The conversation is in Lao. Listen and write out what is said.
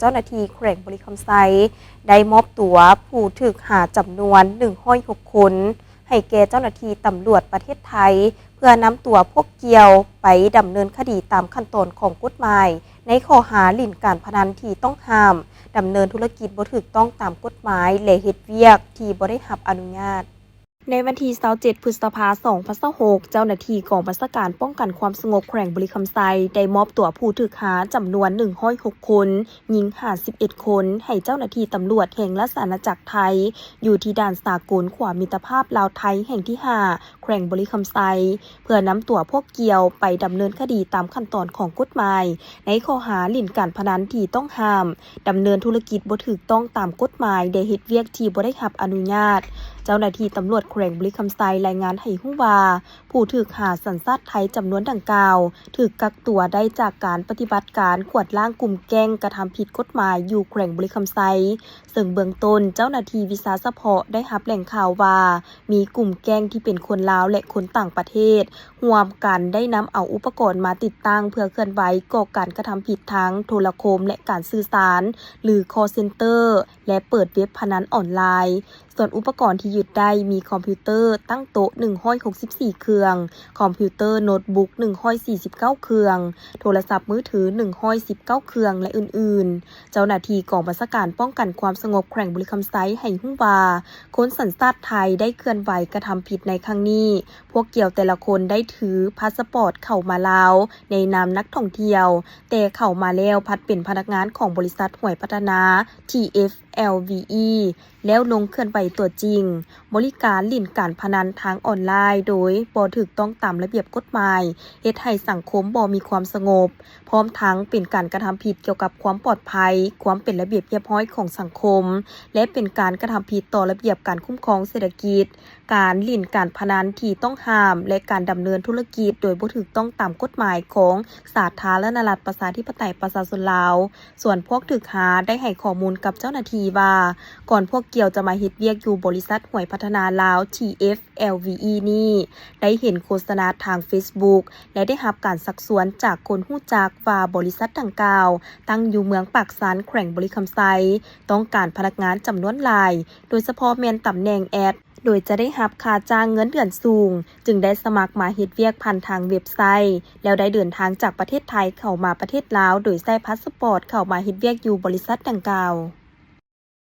ເຈົ້າໜ້າທີ່ແຂວງບໍລິຄຳໄຊ ໄດ້ມອບຕົວຜູ້ຖືກຫາຈຳນວນໜຶ່ງຮ້ອຍຫົກຄົນ ໃຫ້ແກ່ເຈົ້າໜ້າທີ່ຕຳຫຼວດປະເທດໄທ ເພື່ອນຳຕົວພວກກ່ຽວໄປດຳເນີນຄະດີຕາມຂັ້ນຕອນຂອງກົດໝາຍ ໃນຂໍ້ຫາຫຼິ້ນການພະນັນທີ່ຕ້ອງຫ້າມ, ດຳເນີນທຸລະກິດບໍ່ຖືກຕ້ອງຕາມກົດໝາຍ ແລະ ເຮັດວຽກທີ່ບໍ່ໄດ້ຮັບອະນຸຍາດ. ໃນວັນທີຊາວເຈັດ ພຶດສະພາ ສອງພັນຊາວຫົກ ເຈົ້າໜ້າທີ່ກອງບັນຊາການປ້ອງກັນຄວາມສະຫງົບແຂວງບໍລິຄຳໄຊ ໄດ້ມອບຕົວຜູ້ຖືກຫາຈຳນວນໜຶ່ງຮ້ອຍຫົກຄົນ, ຍິງຫ້າສິບເອັດຄົນ ໃຫ້ເຈົ້າໜ້າທີ່ຕຳຫຼວດແຫ່ງລາຊະອານາຈັກໄທ ຢູ່ທີ່ດ່ານສາກົນຂວາມິດຕະພາບລາວ-ໄທແຫ່ງທີຫ້າ ແຂວງບໍລິຄຳໄຊ ເພື່ອນຳຕົວພວກກ່ຽວໄປດຳເນີນຄະດີຕາມຂັ້ນຕອນຂອງກົດໝາຍ ໃນຂໍ້ຫາຫຼິ້ນການພະນັນທີ່ຕ້ອງຫ້າມ, ດຳເນີນທຸລະກິດບໍ່ຖືກຕ້ອງຕາມກົດໝາຍ ແລະ ເຮັດວຽກທີ່ບໍ່ໄດ້ຮັບອະນຸຍາດ. ເຈົ້າໜ້າທີ່ຕຳຫຼວດແຂວງບໍລິຄຳໄຊລາຍງານໃຫ້ຮູ້ວ່າ ຜູ້ຖືກຫາສັນຊາດໄທຈຳນວນດັ່ງກ່າວ ຖືກກັກຕົວໄດ້ຈາກການປະຕິບັດການກວດລ້າງກຸ່ມແກ້ງກະທຳຜິດກົດໝາຍຢູ່ແຂວງບໍລິຄຳໄຊ, ເຊິ່ງເບື້ອງຕົ້ນເຈົ້າໜ້າທີ່ວິຊາສະເພາະໄດ້ຮັບແຫຼ່ງຂ່າວວ່າ ມີກຸ່ມແກ້ງທີ່ເປັນຄົນລາວ ແລະ ຄົນຕ່າງປະເທດ ຮ່ວມກັນໄດ້ນຳເອົາອຸປະກອນມາຕິດຕັ້ງເພື່ອເຄື່ອນໄຫວກໍ່ການກະທຳຜິດທາງໂທລະຄົມ ແລະ ການສື່ສານ ຫຼື call center ແລະ ເປີດເວັບພະນັນອອນລາຍ. ສ່ວນອຸປະກອນທີ່ຍຶດໄດ້ມີຄອມພິວເຕີຕັ້ງໂຕະໜຶ່ງຮ້ອຍຫົກສິບສີ່ເຄື່ອງ, ຄອມພິວເຕີໂນດບຸກໜຶ່ງຮ້ອຍສີ່ສິບເກົ້າເຄື່ອງ, ໂທລະສັບມືຖືໜຶ່ງຮ້ອຍສິບເກົ້າເຄື່ອງ ແລະ ອື່ນໆ. ເຈົ້າໜ້າທີ່ກອງບັນຊາການປ້ອງກັນຄວາມສະຫງົບແຂວງບໍລິຄຳໄຊໃຫ້ຮູ້ວ່າ ຄົນສັນຊາດໄທໄດ້ເຄື່ອນໄຫວກະທຳຜິດໃນຄັ້ງນີ້. ພວກກ່ຽວແຕ່ລະຄົນໄດ້ຖືພາສະປອດເຂົ້າມາລາວໃນນາມນັກທ່ອງທ່ຽວ, ແຕ່ເຂົ້າມາແລ້ວພັດເປັນພະນັກງານຂອງບໍລິສັດຫວຍພັດທະນາ TFLVE ແລ້ວລົງເຄື່ອນໄຫວຕົວຈິງ, ບໍລິການຫຼິ້ນການພະນັນທາງອອນລາຍໂດຍບໍ່ຖືກຕ້ອງຕາມລະບຽບກົດໝາຍ, ເຮັດໃຫ້ສັງຄົມບໍ່ມີຄວາມສະຫງົບ, ພ້ອມທັງເປັນການກະທຳຜິດກ່ຽວກັບຄວາມປອດໄພ, ຄວາມເປັນລະບຽບຮຽບຮ້ອຍຂອງສັງຄົມ ແລະ ເປັນການກະທຳຜິດຕໍ່ລະບຽບການຄຸ້ມຄອງເສດຖະກິດ, ການຫຼິ້ນການພະນັນທີ່ຕ້ອງຫ້າມ ແລະ ການດຳເນີນທຸລະກິດໂດຍບໍ່ຖືກຕ້ອງຕາມກົດໝາຍຂອງສາທາລະນະລັດປະຊາທິປະໄຕປະຊາຊົນລາວ. ສ່ວນພວກຖືກຫາໄດ້ໃຫ້ຂໍ້ມູນກັບເຈົ້າໜ້າທີ່ວ່າ ກ່ອນພວກກ່ຽວຈະມາເຮັດວຽກຢູ່ບໍລິສັດຫວຍພັດທະນາລາວ TFLVE ນີ້ ໄດ້ເຫັນໂຄສະນາທາງເຟສບຸກ ແລະ ໄດ້ຮັບການຊັກຊວນຈາກຄົນຮູ້ຈັກວ່າບໍລິສັດດັ່ງກ່າວຕັ້ງຢູ່ເມືອງປາກຊັນ ແຂວງບໍລິຄຳໄຊ ຕ້ອງການພະນັກງານຈຳນວນຫຼາຍ, ໂດຍສະເພາະແມ່ນຕຳແໜ່ງແອດ ໂດຍຈະໄດ້ຮັບຄ່າຈ້າງເງິນເດືອນສູງ, ຈຶ່ງໄດ້ສະໝັກມາເຮັດວຽກຜ່ານທາງເວັບໄຊ ແລ້ວໄດ້ເດີນທາງຈາກປະເທດໄທເຂົ້າມາປະເທດລາວ ໂດຍໃຊ້ພາສະປອດເຂົ້າມາເຮັດວຽກຢູ່ບໍລິສັດດັ່ງກ່າວ.